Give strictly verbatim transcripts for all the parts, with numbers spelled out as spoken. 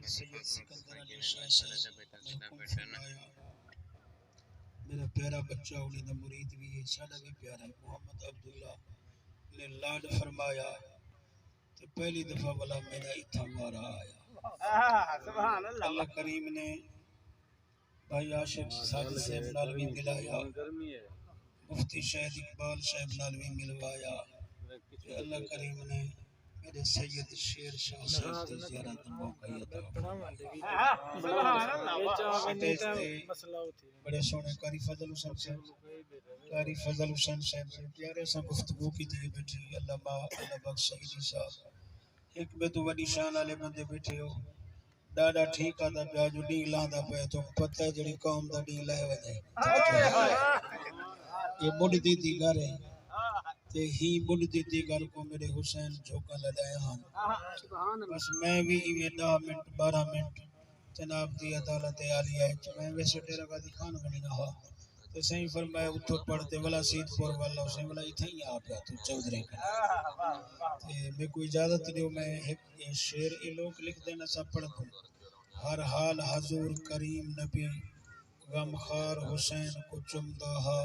سید سکندر علی شاہ صاحب نے حکم فرمایا۔ میرا پیارا بچہ انہیں دا مرید بھی ہے، ساڈا بھی پیارا ہے۔ محمد عبداللہ نے لاڈ فرمایا۔ تے پہلی دفعہ ولا میرا اتھاں وارا آیا۔ آہ، سبحان اللہ۔ اللہ کریم نے بھائی عاشق ساجد صاحب نال بھی ملایا، مفتی شاہد اقبال صاحب نال بھی ملوایا۔ تے اللہ کریم نے میرے سید شیر شاہ صاحب دی زیارت دا موقع عطا فرمایا۔ آہ، سبحان اللہ۔ سٹیج تے بڑے سوہݨے قاری فضل حسین صاحب، قاری فضل حسین صاحب دے پیارے ساں گفتگو کیتی ہے بیٹھی، علامہ اللہ بخش سعیدی صاحب، ہک ٻئے توں وݙی شان والے بندے بیٹھے ہو۔ ݙاݙا ٹھیک آہدا پیا جو ݙینہہ لہندا پئے، تہاکوں پتہ ہے جیڑھی قوم دا ݙینہہ لہہ ونڄے۔ اے مݙ دی دیگر ہے تے ہی مݙ دی دیگر کوں میرے حسین جھوکاں لݙائے ہن۔ بس میں وی ایویں ݙاہ منٹ، ٻارہاں منٹ جناب دی عدالت عالیہ اچ میں ویسے ڈیرہ غازی خان ونڄݨا ہا تے سئیں فرمایا اتھوں پڑھ تے ولا سید پور والا، سئیں ولا اتھاں ہی آ پیا توں چودھری کنے۔ تے میکوں اجازت ݙیو، میں ہک شعر اے لوک لکھدن اساں پڑھدوں۔ ہر حال حضور کریم نبی غمخوار حسین کوں چمدا ہا،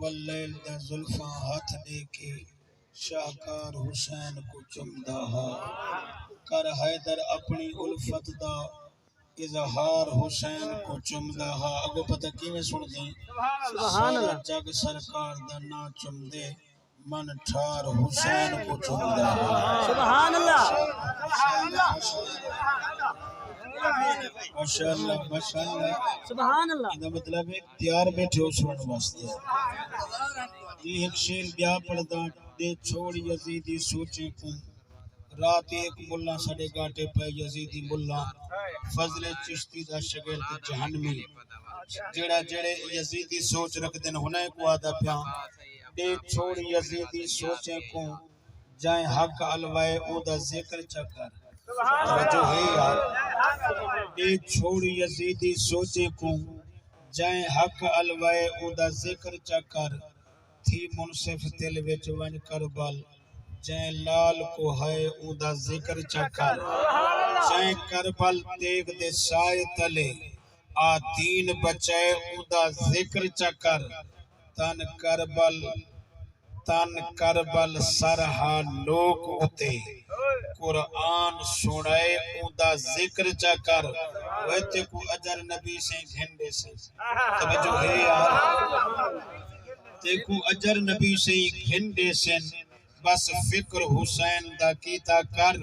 واللیل دیاں زلفاں ہتھ ݙے کے شاہکار حسین کوں چمدا ہا۔ کر حیدر اپݨی الفت دا اظہار حسین کوں چمدا ہا۔ اڳوں پتہ کیویں سݨدیں؟ سبحان اللہ۔ سارا جڳ سرکار دا ناں چمدے، من ٹھار حسین کوں چمدا ہا۔ سبحان اللہ۔ ماشاءاللہ، ماشاءاللہ۔ سبحان اللہ۔ ایندا مطلب ہے تیار بیٹھے ہو سݨݨ واسطے۔ جی ہک شعر ٻیا پڑھداں، ݙے چھوڑ یزیدی سوچیں کوں۔ رات ہک ملا ساݙے ڳاٹے پئے یزیدی ملا، فضل چشتی دا شاگرد جہنمی، جیڑھا جیڑھے یزیدی سوچ رکھدن ہنیں کوں آہدا پیاں، ݙے چھوڑ یزیدی سوچیں کوں، جئیں حق الوائے اوندا ذکر چا کر۔ توجہ ہے یار۔ ݙے چھوڑ یزیدی سوچیں کوں، جئیں حق الوائے اوندا ذکر چا کر۔ تھی منصف دل وچ ونڄ کربل، جئیں لال کوں ہائے اوندا ذکر چا کر۔ جئیں کربل تیغ دے سائے تلے آ دین بچائے اوندا ذکر چا کر۔ تن کربل، تن کربل سر ہا نوک اتے قرآن سݨائے اوندا ذکر چا کر۔ اوئے تیکوں اجر نبی سئیں گھن ݙیسن۔ توجہ ہے یار۔ تیکوں اجر نبی سئیں گھن ݙیسن، بس فکر حسین دا کیتا کر۔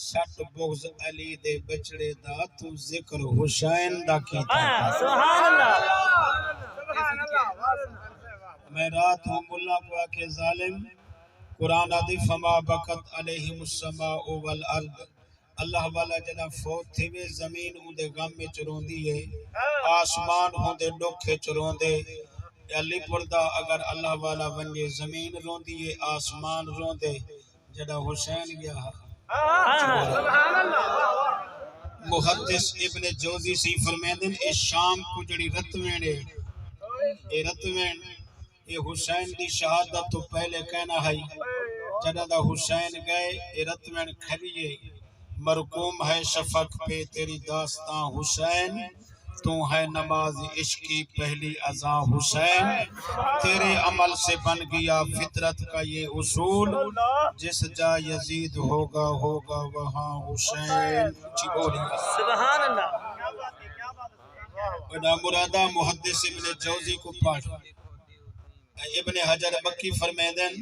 سٹ بغض علی دے بچڑے دا، توں ذکر حسین دا کیتا کر۔ سبحان اللہ۔ میں رات ہوں ملا کوں آکھے ظالم، قرآن آہدے فما بکت علیہم السماء والارض۔ اللہ والا جݙاں فوت تھیوے، زمین اوندے غم اچ روندی ہے، آسمان اوندے ݙکھ اچ روندے۔ علی پور دا اگر اللہ والا ونڄے، زمین روندی ہے، آسمان روندے۔ جݙاں حسین ڳیا ہا۔ محدث ابن جوزی سئیں فرمیندن، اے شام کوں جیڑھی رت ویݨ ہے، اے رت ویݨ اے حسین دی شہادت توں پہلے کائنا ہئی۔ جݙاں دا حسین ڳئے، اے رت ویݨ کھلی اے۔ مرقوم ہے شفق پہ تیری داستاں حسین، توں ہے نماز عشق کی پہلی اذاں حسین۔ تیرے عمل سے بن گیا فطرت کا یہ اصول، جس جا یزید ہوگا، ہوگا وہاں حسین۔ اچھی بولی۔ سبحان اللہ۔ وݙا مرادا محدث ابن جوزی کوں پڑھ۔ ابن حجر مکی فرمیندن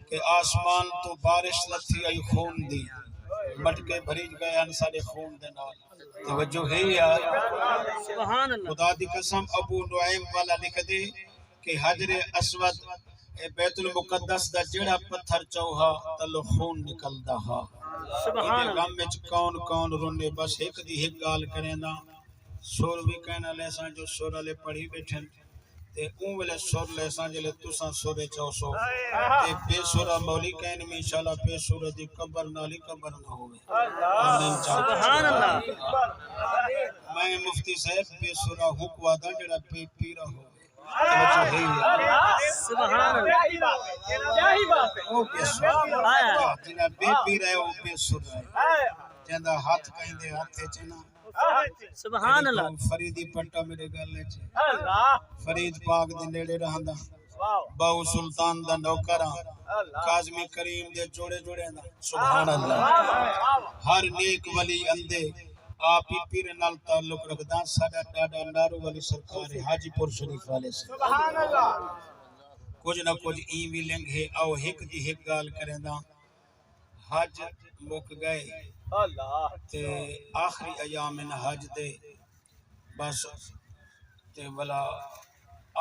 کہ آسمان توں بارش لتھی آئی خون دی، مٹکے بھریج ڳئے ہن ساݙے خون دے نال۔ توجہ ہے یار۔ سبحان اللہ۔ خدا دی قسم، ابو نعیم والا لکھدے کہ حجر اسود، اے بیت المقدس دا جیڑھا پتھر چوہا تلو خون نکلدا ہا۔ سبحان اللہ۔ غم وچ کون کون رونے، بس ہک دی ہک ڳالھ کریندا۔ سر وی کائنا لیساں جو سر والے پڑھی ٻیٹھن۔ تے اوں ویلے سر لیساں جیلے تساں سر اچ ہوسو۔ تے بے سرا مولی کائنی، انشاءاللہ بے سرا دی قبر نال ہی قبر نہ ہووے۔ آمین چاچا۔ سبحان اللہ۔ میں مفتی صاحب بے سرا ہوں کوں آہداں جیڑھا بے پیرا ہووے۔ توجہ ہے۔ سبحان اللہ۔ او بے سرا۔ جیڑھا بے پیرا ہے، او بے سرا ہے۔ دا ہتھ کہیں دے ہتھ اچ نا۔ سبحان اللہ۔ فرید دی پٹا میرے گل اچ۔ فرید پاک دے نیڑے رہندا۔ بہو سلطان دا نوکر ہاں۔ کاظمی کریم دے جوڑے جوڑے دا۔ سبحان اللہ۔ ہر نیک ولی اندے آپ ہی پیر نال تعلق رکھدا۔ ساڈا ڈاڈا نارو ولی سرکار ہے، حاجی پور شریف والے سے۔ کجھ نہ کجھ ایں وی لنگھے۔ او ہک دی ہک ڳالھ کریندا۔ حج مک ڳئے۔ تے آخری ایام ہن حج دے۔ بس تے ولا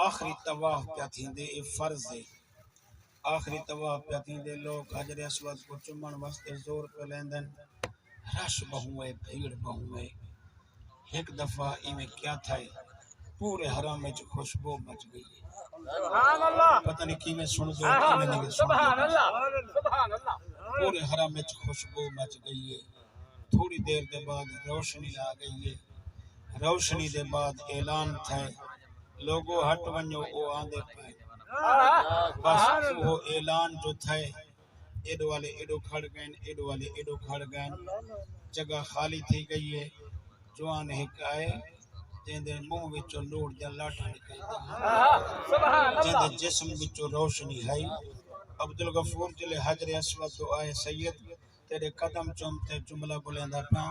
آخری طواف پیا تھیندے، اے فرض ہے۔ آخری طواف پیا تھیندے، لوک حجر اسود کوں چمݨ واسطے زور پیا لیندن۔ رش ٻہوں ہے، بھیڑ ٻہوں ہے۔ ہک دفعہ ایویں کیا تھئے، پورے حرم وچ خوشبو مچ ڳئی ہے۔ پتہ نہیں کیویں سݨدے ہو، کیویں نہیں سݨدے۔ پورے حرم وچ خوشبو مچ ڳئی ہے۔ تھوڑی دیر دے بعد روشنی آ ڳئی ہے۔ روشنی دے بعد اعلان تھئے، لوگو ہٹ ونڄو، او آندے پئے۔ بس او اعلان جو تھئے، ایݙو والے ایݙو کھڑ ڳئن، ایݙو والے ایݙو کھڑ ڳئن۔ جگہ خالی تھی ڳئی ہے۔ جوان ہک آئے، جیندے منہ وچوں نور دیاں لاٹاں نکلدیاں ہن، جیندے جسم وچوں روشنی ہئی۔ عبدالغفور جلے حجر اسود توں آئے، سید تیݙے قدم چم تے جملہ ٻولیندا پیاں۔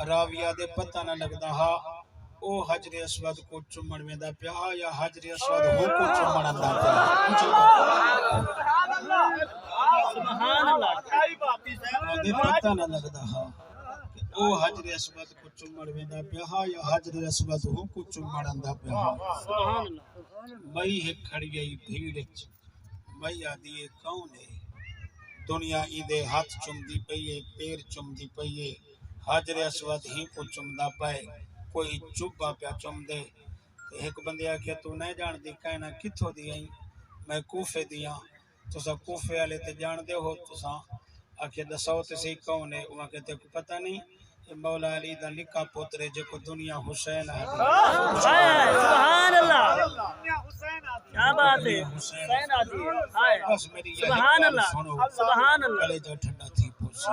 راوی آہدے پتہ نہ لڳدا ہا او حجر اسود کوں چمݨ ویندا پیا ہا یا حجر اسود ہوکوں چمݨ آندا پیا ہا۔ سبحان اللہ۔ آہدے پتہ نہ لڳدا ہا کہ او حجر اسود کوں چمݨ ویندا پیا ہا یا حجر اسود ہوکوں چمݨ آندا پیا ہا۔ سبحان اللہ۔ مئی ہک کھڑی ہئی بھیڑ اچ۔ مئی آہدی ہے، کون ہے؟ دنیا ایندے ہتھ چمدی پئی ہے، پیر چمدی پئی ہے، حجر اسود ہی کوں چمدا پئے، کوئی چبا پیا چمدے۔ تے ہک بندے آکھیا، توں نئیں ڄاݨدی کائناں کتھوں دی ہئیں؟ میں کوفے دی ہاں۔ تساں کوفے آلے تے ڄاݨدے ہو، تساں آکھیا، ݙساؤ تے سہی کون ہے؟ اوں آکھیا، تیکوں پتہ نہیں؟ اے مولا علی دا نکا پتر ہے، جیکوں دنیا حسین آہدی ہے۔ ہائے، سبحان اللہ۔ کیا بات ہے۔ دنیا حسین آہدی ہے۔ ہائے۔ بس میری یہی ڳالھ سݨو۔ سبحان اللہ۔ کلیجہ ٹھنڈا تھی پوسی۔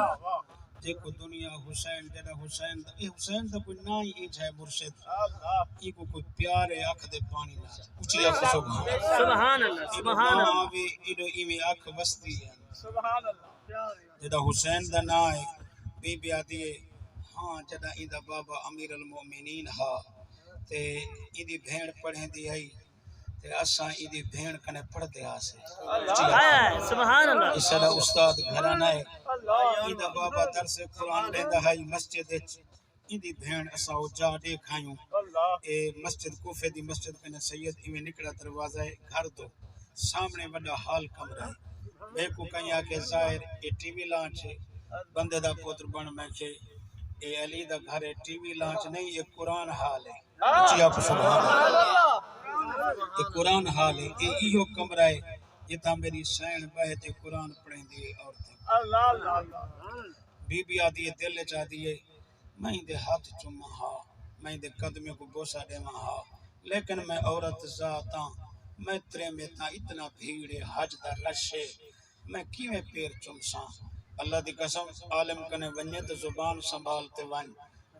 جیکوں دنیا حسین، جیڑھا حسین دا، اے حسین دا کوئی ناں ہی اینجھا ہے مرشد۔ اینکوں کوئی پیار ہے اکھ دے پاݨی نال۔ اچی آکھو سبحان اللہ۔ سبحان اللہ، سبحان اللہ۔ آوے ایݙو ایویں اکھ وسدی ہے۔ سبحان اللہ۔ جݙاں حسین دا ناں ہے، بی بی آہدی ہے، ہاں، جݙاں ایندا بابا امیر المومنین ہا تے ایندی بھیݨ پڑھیندی ہئی تے اساں ایندی بھیݨ کنے پڑھدے ہاسے۔ ہائے، سبحان اللہ۔ اے ساݙا استاد گھرانہ ہے۔ ایندا بابا درس قرآن ݙیندا ہئی مسجد اچ۔ ایندی بھیݨ اساں او جا ݙیکھ آیوں۔ اے مسجد کوفے دی مسجد کنے سید ایویں نکڑا دروازہ ہے گھر دو، سامݨے وݙا ہال کمرہ ہے۔ میکوں کہیں آکھے، ظاہر اے ٹی وی لانچ ہے۔ بندے دا پتر بݨ میں آکھے، اے علی دا گھر ہے، ٹی وی لانچ نہیں، اے قرآن ہال ہے۔ اچی آکھو سبحان اللہ۔ اے قرآن ہال ہے، اے ایہو کمرہ ہے جتھاں میری سئیݨ ٻہہ تے قرآن پڑھیندی ہے عورتیں۔ بی بی آہدی ہے، دل اچ آہدی ہے، میں ایندے ہتھ چماں ہا، میں ایندے قدمیں کوں بوسہ ݙیواں ہا، لیکن میں عورت ذات ہاں، میں تریمے تاں، اتنا بھیڑ ہے، حج دا رش ہے، میں کیویں پیر چمساں؟ اللہ دی قسم، عالم کنے ونڄے تاں زبان سنبھال تے ونڄ،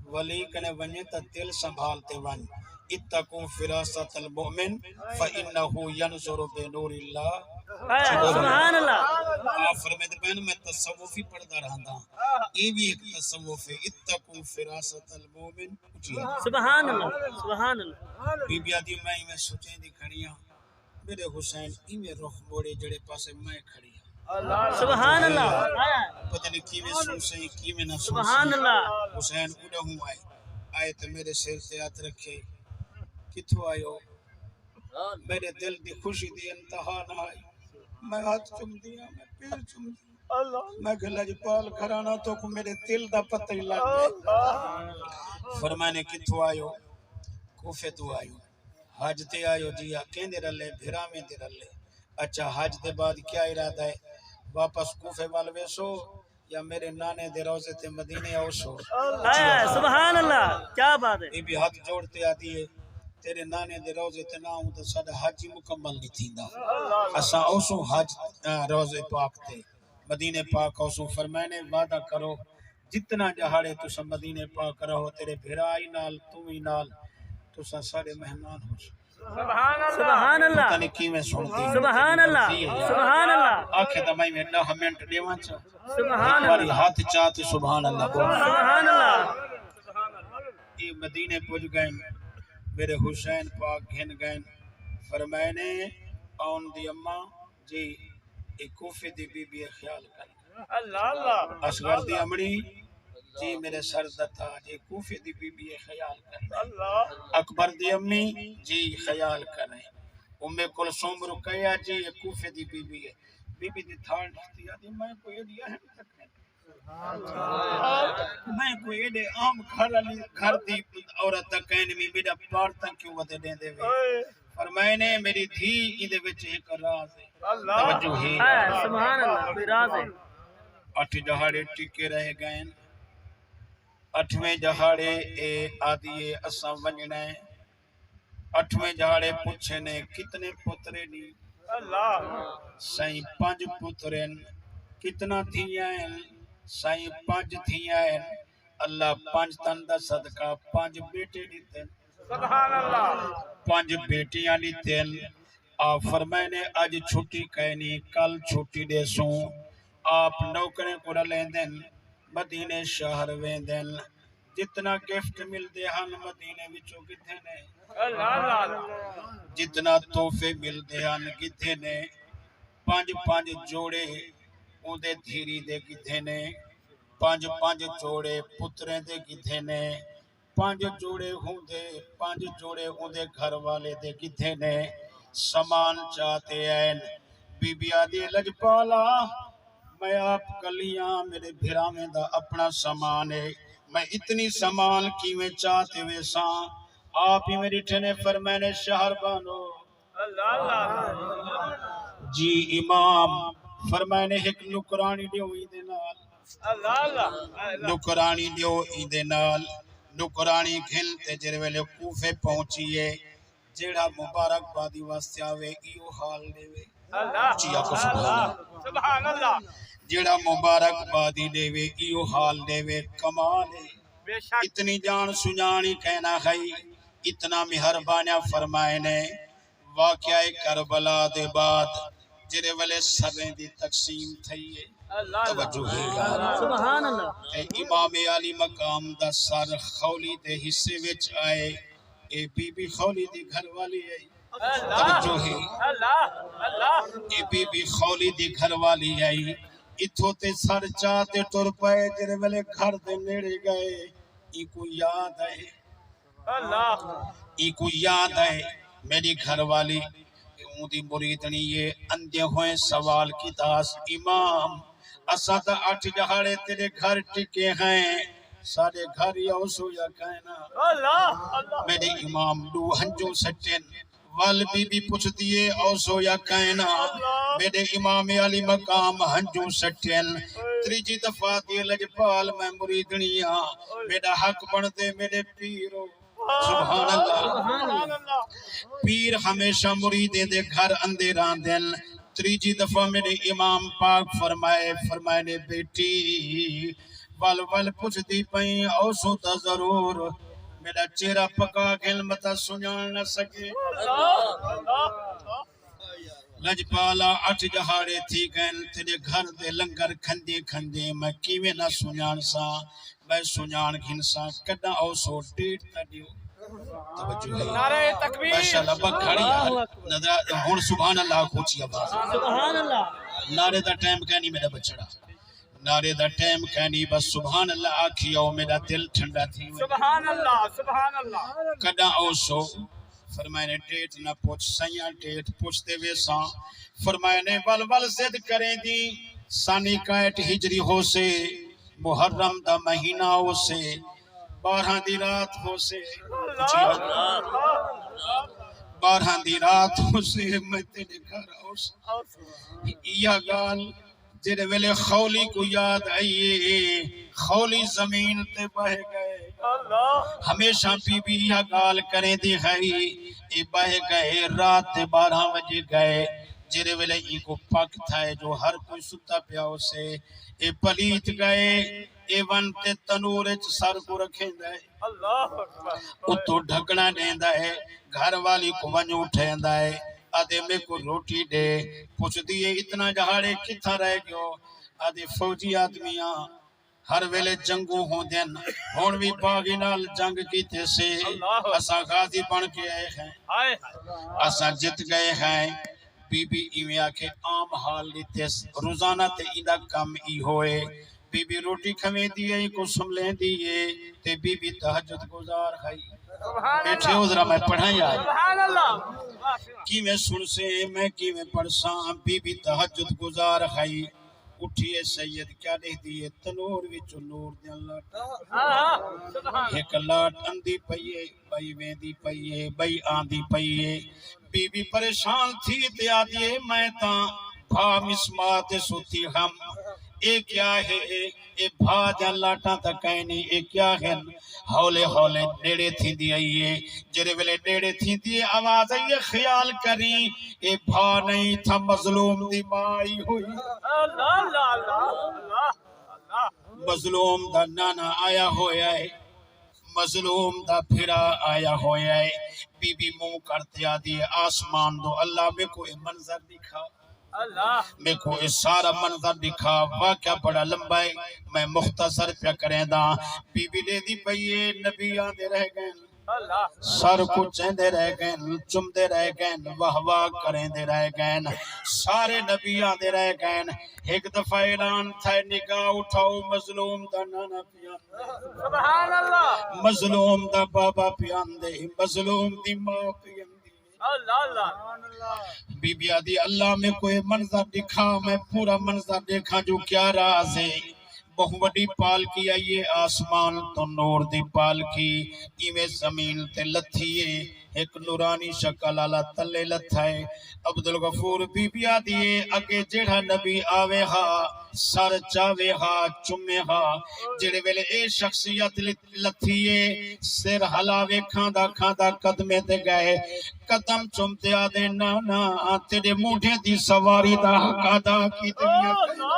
ولی کنے ونڄے تاں دل سنبھال تے ونڄ۔ اتقوا فراست المؤمن فإنه ينظر بنور الله۔ ہائے، سبحان اللہ۔ آپ فرمیندے پئے ہن، میں تصوف ہی پڑھدا رہنداں۔ اے وی ہک تصوف ہے، اتقوا فراست المؤمن۔ جی۔ سبحان اللہ، سبحان اللہ۔ بی بی آہدی، میں ایویں سوچیندی کھڑی ہاں، میݙے حسین ایویں رخ موڑے جیڑھے پاسے میں کھڑی ہاں۔ سبحان اللہ۔ پتہ نہیں کیویں سوچسیں، کیویں نہ سوچسیں۔ سبحان اللہ۔ حسین اݙاہوں آئے، آئے تے میݙے سر تے ہتھ رکھے، کتھوں آئے ہو؟ میݙے دل دی خوشی دی انتہا نہ ہئی۔ میں ہتھ چمدی ہاں، میں پیر چمدی ہاں۔ میں کہ لجپال گھرانا، تیکوں میݙے دل دا پتہ ہی لڳ ڳئے۔ فرمانے، کتھوں آئے ہو؟ کوفے توں آئے ہو۔ حج تے آئے ہو؟ جی ہا۔ کیندے رلے؟ بھراویں دے رلے۔ اچھا، حج دے بعد کیا ارادہ ہے؟ واپس کوفے ول ویسو یا میݙے نانے دے روضے تے مدینے آؤسو؟ ہائے، سبحان اللہ، کیا بات ہے۔ بی بی ہتھ جوڑ تے آہدی ہے، تیݙے نانے دے روضے تے نہ آؤں تاں ساݙا حج ہی مکمل نہیں تھیندا۔ اساں آؤسوں حج، آ، روضے پاک تے، مدینے پاک آؤسوں۔ فرمائے نے، وعدہ کرو، جتنا ݙہاڑے تساں مدینے پاک رہو، تیݙے بھرا ای نال، توں وی نال، تساں ساݙے مہمان ہوسو۔ سبحان اللہ۔ سبحان اللہ۔ پتہ نہیں کیویں سݨدی ہے۔ سبحان اللہ۔ سبحان اللہ۔ آکھے تاں میں ݙاہ منٹ ݙیواں چا۔ سبحان اللہ۔ ہک واری ہتھ چا تے سبحان اللہ بول۔ سبحان اللہ۔ اے مدینے پڄ ڳئن، میݙے حسین پاک گھن ڳئن، فرمائے نے، آن دی اماں، جی، اے کوفے دی بی بی اے، خیال کر۔ اللہ اللہ۔ اصغر دی امڑی، جی، میݙے سر دا تاج، اے کوفے دی بی بی اے، خیال کر۔ اللہ۔ اکبر دی امی، جی، خیال کریں۔ ام کلثوم رقیہ، جی، اے کوفے دی بی بی اے۔ بی بی دی تھاں ݙٹھدی، آہدی، میں کوئی ایݙی اہم تک میں کوئی ایݙے عام گھر والی، گھر دی عورت دا کائنی، میݙا پار تاں کیوں ودے ݙیندے وے؟ فرمائے نے، میݙی دھی، ایندے وچ ہک راز ہے۔ اللہ۔ توجہ ہے۔ ہاں، سبحان اللہ، کوئی راز ہے۔ اٹھ ݙہاڑے ٹکے رہ ڳئن۔ اٹھویں ݙہاڑے اے آہدی اے، اساں ونڄݨا ہے۔ اٹھویں ݙہاڑے پچھے نے، کتنے پتر ہن؟ اللہ۔ سائیں، پنج پتر ہن۔ کتنا دھیاں ہن؟ سائیں، پنج دھیاں ہن۔ اللہ، پنج تن دا صدقہ، پنج بیٹے ݙتے۔ سبحان اللہ۔ پنج بیٹیاں ݙتے۔ آپ فرمائے نے، اڄ چھٹی کائنی، کل چھٹی ݙیسوں۔ آپ نوکریں کوں رلیندن، مدینے شہر ویندن۔ جتنا گفٹ ملدے ہن، مدینے وچوں گھدے نے۔ اللہ اللہ۔ جتنا تحفے ملدے ہن، گھدے نے۔ پنج پنج جوڑے اوندے دھیری دے گھدے نے۔ پنج پنج جوڑے پتریں دے گھدے نے۔ پنج جوڑے ہوندے، پنج جوڑے اوندے گھر والے دے گھدے نے۔ سامان چا تے آئن۔ بی بی آہدی، لجپالا، میں آپ کلی ہاں، میݙے بھراویں دا اپݨا سامان ہے، میں اتنی سامان کیویں چا تے ویساں؟ آپ ہی میݙی ٹھنے، فرمائے نے، شہر بانو۔ اللہ اللہ۔ جی امام، فرمائے نے، ہک نوکرانی ݙیو ایندے نال۔ اللہ اللہ۔ نوکرانی ݙیو ایندے نال۔ نوکرانی گھن تے جیڑھے ویلے کوفے پہنچی ہے، جیڑھا مبارکبادی واسطے آوے، ایہو حال ݙیوے۔ اللہ۔ اچی آکھو سبحان اللہ۔ سبحان اللہ۔ جیڑھا مبارکبادی ݙیوے، ایہو حال ݙیوے، کمال ہے۔ بے شک۔ اتنی ڄاݨ سُڄاݨ ہی کائنا ہئی، اتنا مہربانیاں فرمائے نے۔ واقعہ کربلا دے بعد جیڑھے ویلے سریں دی تقسیم تھئی ہے، اللہ اللہ۔ توجہ ہے یار۔ سبحان اللہ۔ تے امام عالی مقام دا سر خولی دے حصے وچ آئے، اے بی بی خولی دی گھر والی آئی۔ اللہ۔ توجہ ہے۔ اللہ، اللہ۔ اے بی بی خولی دی گھر والی آئی۔ اتھوں تے سر چا تے ٹر پئے، جیڑھے ویلے گھر دے نیڑے ڳئے، اینکوں یاد آئے۔ اللہ۔ اینکوں یاد آئے، میݙی گھر والی، اے اوندی مریدنی ہے۔ اندے ہوئے سوال کیتاس، امام، اساں تاں اٹھ ݙہاڑے تیݙے گھر ٹکے ہیں، ساݙے گھر ہی اوسو یا کائنا؟ اللہ، اللہ۔ میݙے امام ݙو ہنجوں سٹن، ول بی بی پچھدی ہے، اوسو یا کائنا؟ اللہ۔ میݙے امام عالی مقام ہنجوں سٹن۔ تریجی دفعہ دی، لجپال، میں مریدنی ہاں، میݙا حق بݨدے، میݙے پیر۔ سبحان اللہ۔ سبحان اللہ۔ پیر ہمیشہ مریدیں دے گھر اندے راہندن۔ تریجی دفعہ میݙے امام پاک فرمائے، فرمائے نے، بیٹی، ول ول پچھدی پئیں، اوسو تاں ضرور، میݙا چہرہ پکا گھن، متاں سُڄاݨ نہ سڳے۔ لجپالا، اٹھ ݙہاڑے تھی ڳئن، تیݙے گھر دے لنگر کھندے کھندے میں کیویں نہ سُڄاݨساں، میں سُڄاݨ گھنساں، کݙاں اوسو، ڈیٹ تاں ݙیو۔ توجہ ہے۔ نعرہ تکبیر۔ ماشاءاللہ، بکھڑی یار۔ نظر، ہݨ سبحان اللہ آکھو اچی آواز۔ سبحان اللہ۔ نعرے دا ٹائم کائنی میݙا بچڑا۔ نعرے دا ٹائم کائنی، بس سبحان اللہ آکھی آؤ، میݙا دل ٹھنڈا تھی ونڄے۔ سبحان اللہ، سبحان اللہ۔ کݙاں اوسو؟ فرمائے نے، ڈیٹ نہ پچھ سئیاں، ڈیٹ پچھدے ویساں۔ فرمائے نے، ول ول ضد کریندی، سن اکاہٹھ ہجری ہوسے، محرم دا مہینہ ہوسے، ٻارہاں دی رات ہوسے۔ اللہ۔ ٻارہاں دی رات ہوسے، میں تیݙے گھر آؤساں۔ ایہا ڳالھ جیڑھے ویلے خولی کوں یاد آئی اے، خولی زمین تے ٻہہ ڳئے۔ اللہ۔ ہمیشہ بی بی ایہا ڳالھ کریندی ہئی، اے ٻہہ ڳئے، رات دے ٻارہاں وڄی ڳئے۔ جیڑھے ویلے اینکوں پک تھئے جو ہر کوئی ستا پیا ہوسے، اے پلیت ڳئے، ایون تے تنور اچ سر کوں رکھیندا ہے، اتوں ڈھکنا ݙیندا ہے، گھر والی کوں ونڄ اٹھیندا ہے، آہدے میکوں روٹی ݙے۔ پچھدی ہے، اتنا ݙیہاڑے کتھاں رہ ڳیو؟ آہدے فوجی آدمی آں، ہر ویلے جنگوں ہوندین، ہݨ وی باغی نال جنگ کیتے سے، اساں غازی بݨ کے آئے ہیں، اساں جت ڳئے ہیں۔ بی بی ایویں آکھے، عام حال ݙتس، روزانہ تے ایندا کم ایہو ہے۔ بی بی روٹی کھویندی ہے، کوں سملیندی ہے، تے بی بی تہجد گزار ہئی۔ ٻیٹھے ہو ذرا، میں پڑھاں یار۔ کیویں سݨسے، میں کیویں پڑھساں؟ بی بی تہجد گزار ہئی۔ اٹھیے سید، کیا ݙیہدی ہے؟ تنور وچوں نور دیاں لاٹاں۔ ہک لاٹ اندی پئی ہے، ٻئی ویندی پئی ہے، ٻئی آندی پئی ہے۔ بی بی پریشان تھی تے آہدی ہے، میں تاں بھا مسمار تے ستی ہم۔ اے کیا ہے؟ اے بھا دیاں لاٹاں تاں کائنی، اے کیا ہن؟ ہولے ہولے نیڑے تھیندی آئی ہے۔ جیڑھے ویلے نیڑے تھیندی ہے، آواز آئی ہے، خیال کریں، اے بھا نہیں تھا، مظلوم دی ماں آئی ہوئی۔ مظلوم دا نانا آیا ہویا ہے، مظلوم دا بھرا آیا ہویا ہے۔ بی بی منہ کر تے آہدی ہے، آسمان دو اللہ، میکوں اے منظر ݙکھا، میکوں اے سارا منظر ݙکھا۔ واقعہ بڑا لمبا ہے، میں مختصر پیا کرینداں۔ بی بی ݙیہدی پئی ہے، نبی آندے رہ ڳئن، سر کوں چیندے رہ ڳئن، چمدے رہ ڳئن، واہ واہ کریندے رہ ڳئن۔ سارے نبی آندے رہ ڳئن۔ ہک دفعہ اعلان تھئے، نگاہ اٹھاؤ، مظلوم دا نانا پیا آندے، مظلوم دا بابا پیا آندے، مظلوم دی ماں پئی آندی۔ بی بی آہدی، اللہ میکوں اے منظر ݙکھا، میں پورا منظر ݙیکھاں جو کیا راز ہے۔ ٻہوں وݙی پالکی آئی ہے، آسمان توں نور دی پالکی ایویں زمین تے لتھی ہے، ہک نورانی شکل آلا تلے لتھا ہے۔ عبدالغفور، بی بی آہدی ہے، اڳے جیڑھا نبی آوے ہا، سر چاوے ہا، چمے ہا، جیڑھے ویلے اے شخصیت لتھی ہے، سر ہلاوے، کھاندا کھاندا قدمیں تے ڳئے، قدم چم تے آہدے، نانا، تیݙے مونڈھے دی سواری دا حق ادا کیتے وی آ کائنا۔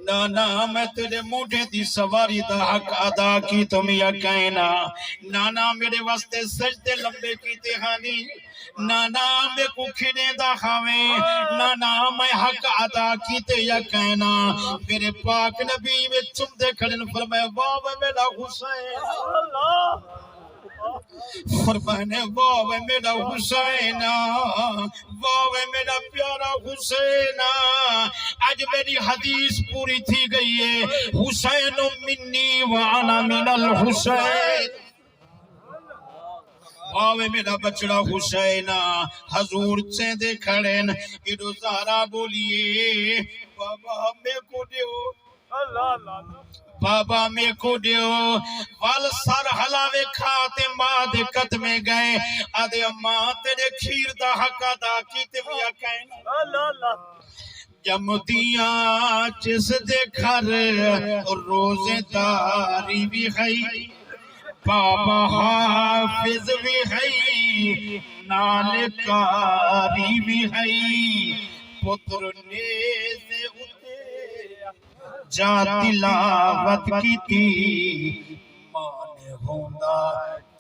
نانا، میں تیݙے مونڈھے دی سواری دا حق ادا کیتے وی آ کائنا۔ نانا، میݙے واسطے سجدے لمبے کیتے ہانی۔ نانا، میکوں کھیݙیندا ہاویں۔ نانا، میں حق ادا کیتے یا کائنا۔ میرے پاک نبی وچ چمدے کھڑن، فرمایا، واہ وے میݙا حسین۔ فرمانے، واہ وے میݙا حسین، واہ وے میݙا پیارا حسین۔ اڄ میݙی حدیث پوری تھی ڳئی ہے، حسین منی وانا من الحسین۔ واہ وے میݙا ٻچڑا حسین، حضور چیندے کھڑن، ایݙو زہرا ٻولیے، بابا میکوں ݙیو، بابا میکوں ݙیو۔ ول سر ہلاوے، کھا تے ماں دے قدمیں ڳئے، آہدے، اماں، تیݙے کھیر دا حق ادا کیتے وی آ کائنا۔ ڄمدیاں جس دے گھر روزے داری وی ہئی، بابا حافظ وی ہئی، نال قاری وی ہئی۔ پتر نیزے اتے جا تلاوت کیتی، ماں نے ہوندا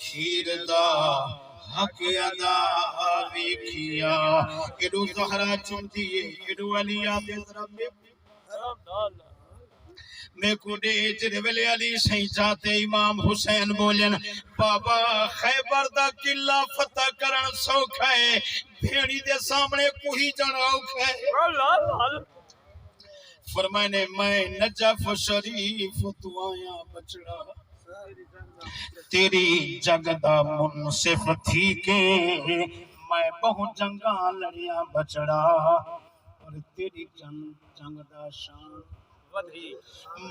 کھیر دا حق ادا ویکھیا۔ ایݙو زہرا چمدی ہے، ایݙو علی آہدے، ذرا میکوں، میکوں ݙے۔ جیڑھے ویلے علی سئیں چاتے امام حسین ٻولن، بابا، خیبر دا قلعہ فتح کرݨ سوکھا ہے، بھیݨی دے سامݨے کوہی جانا اوکھا ہے۔ فرمانے، میں نجف شریف توں آیاں ٻچڑا، تیݙی جڳ دا منصف تھی کے میں ٻہوں جنگاں لڑیاں ٻچڑا، پر تیݙی جنگ، جنگ دا شان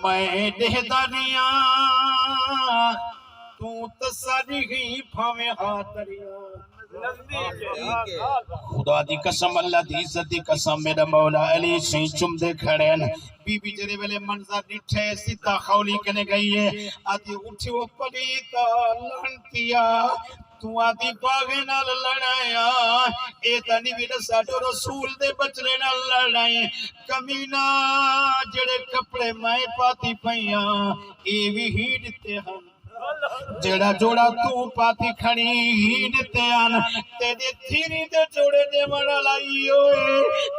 میں ݙیہدا ریہاں، توں تساݙی ہی بھانویں ہا دریا۔ خدا دی قسم، اللہ دی عزت دی قسم، میݙا مولا علی سئیں چمدے کھڑے ہن۔ بی بی جیڑھے ویلے منظر ݙٹھے، سدھا خولی کنے ڳئی ہے، آہدی، اٹھی او پلیتا لعنتیا، توں آدھی باغے نال لڑایا، اے تاں نہیں وی ساڈو رسول دے بچڑے نال لڑائیں۔ کمینہ، جڑے کپڑے میں پاتی پئیاں، اے وی ہی ڈتے ہن۔ جیڑھا جوڑا توں پاتی کھڑی ہی ڈتے ہن۔ تیڈے تھیری دے جوڑے ڈیوݨ والا ای ہوئے،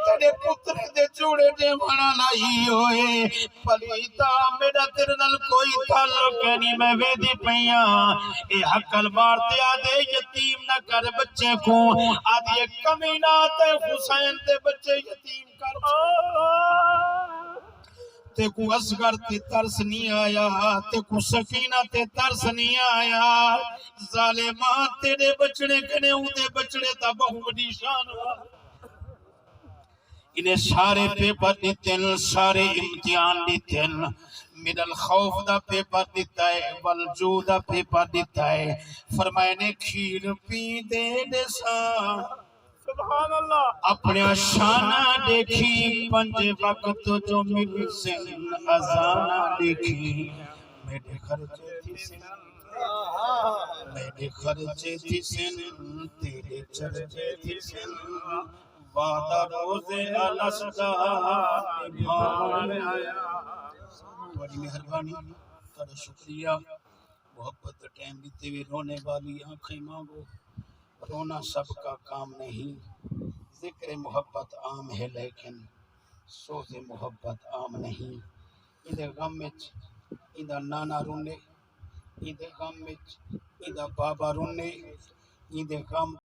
تیڈے پترے دے جوڑے ڈیوݨ والا ای ہوئے۔ پلیتا، میݙا تیݙے نال کوئی تعلق کینی، میں ویندی پئی آں۔ اے ہکل مار تے آہدے، یتیم نہ کر بچے کوں۔ آہدی، اے کمینہ، تے حسین دے بچے یتیم کر چھوڑ۔ تیکوں اصغر تے ترس نہیں آیا، تیکوں سکینہ تے ترس نہیں آیا۔ ظالماں، تیݙے بچڑے کنے اوندے بچڑے دا ٻہوں وݙی شان ہا۔ انہیں سارے پیپر ݙتن، سارے امتحان ݙتن، من الخوف دا پیپر ݙتا ہے، والجوع دا پیپر ݙتا ہے۔ فرمائے نے، کھیر پیندے ݙساں، سبحان اللہ۔ اپݨیاں شاناں ݙیکھی، پنج وقت جو ملسن اذاناں ݙیکھی۔ میݙے خرچے تھیسن، میݙے خرچے تھیسن، تیݙے چرچے تھیسن۔ وعدہ روزے الس دا نبھاوݨ آیا۔ تہاݙی مہربانی، تہاݙا شکریہ۔ محبت دا ٹائم ݙتے وے، رونے والی آنکھیں مانگو۔ رونا سب کا کام نہیں، ذکر محبت عام ہے لیکن سوز محبت عام نہیں۔ ایندے غم وچ ایندا نانا رونے، ایندے غم وچ ایندا بابا رونے، ایندے غم